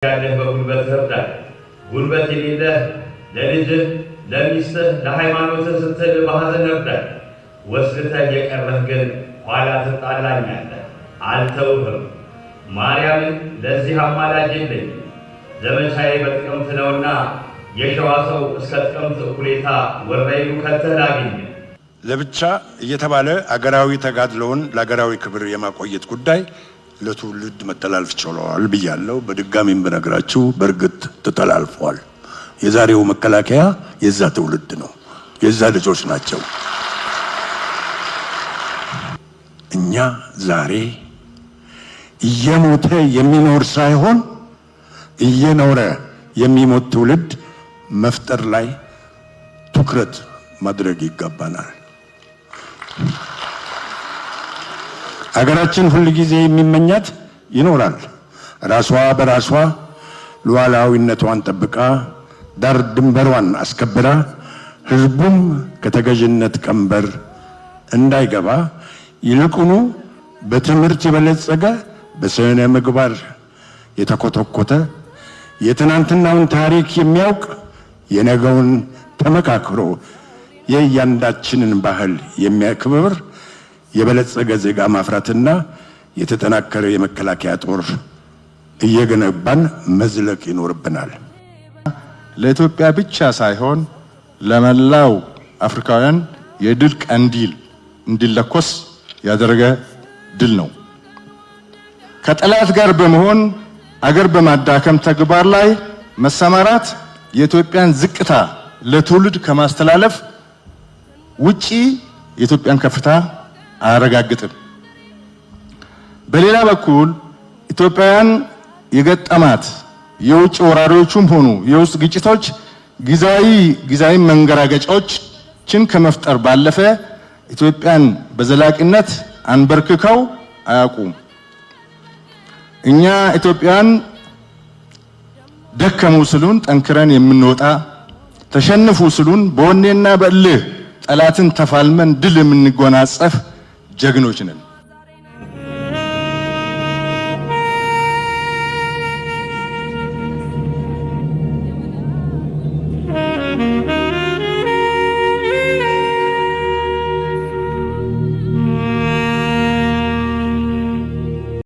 ያለህ በጉልበት እርዳኝ። ጉልበት የሌለህ ለልጅህ፣ ለሚስትህ፣ ለሃይማኖትህ ስትል በሐዘን እርዳኝ። ወስልተህ የቀረህ ግን ኋላ ትጣላኛለህ፣ አልተውህም። ማርያምን ለዚህ አማላጅ የለኝም። ዘመቻዬ በጥቅምት ነውና የሸዋ ሰው እስከ ጥቅምት እኩሌታ ወረይሉ ከተህ ላግኝህ። ለብቻ እየተባለ አገራዊ ተጋድሎውን ለአገራዊ ክብር የማቆየት ጉዳይ ለትውልድ መተላለፍ ችለዋል ብያለሁ። በድጋሚም ብነግራችሁ በእርግጥ ተተላልፈዋል። የዛሬው መከላከያ የዛ ትውልድ ነው፣ የዛ ልጆች ናቸው። እኛ ዛሬ እየሞተ የሚኖር ሳይሆን እየኖረ የሚሞት ትውልድ መፍጠር ላይ ትኩረት ማድረግ ይገባናል። አገራችን ሁል ጊዜ የሚመኛት ይኖራል። ራሷ በራሷ ሉዓላዊነቷን ጠብቃ ዳር ድንበሯን አስከብራ ሕዝቡም ከተገዥነት ቀንበር እንዳይገባ ይልቁኑ በትምህርት የበለጸገ፣ በስነ ምግባር የተኮተኮተ፣ የትናንትናውን ታሪክ የሚያውቅ፣ የነገውን ተመካክሮ የእያንዳችንን ባህል የሚያከብር የበለጸገ ዜጋ ማፍራትና የተጠናከረ የመከላከያ ጦር እየገነባን መዝለቅ ይኖርብናል። ለኢትዮጵያ ብቻ ሳይሆን ለመላው አፍሪካውያን የድል ቀንዲል እንዲለኮስ ያደረገ ድል ነው። ከጠላት ጋር በመሆን አገር በማዳከም ተግባር ላይ መሰማራት የኢትዮጵያን ዝቅታ ለትውልድ ከማስተላለፍ ውጪ የኢትዮጵያን ከፍታ አያረጋግጥም። በሌላ በኩል ኢትዮጵያውያን የገጠማት የውጭ ወራሪዎቹም ሆኑ የውስጥ ግጭቶች ጊዜያዊ መንገራገጫዎችን ከመፍጠር ባለፈ ኢትዮጵያን በዘላቂነት አንበርክከው አያውቁም። እኛ ኢትዮጵያን ደከሙ ስሉን ጠንክረን የምንወጣ፣ ተሸንፉ ስሉን በወኔና በእልህ ጠላትን ተፋልመን ድል የምንጎናጸፍ ጀግኖች ነን።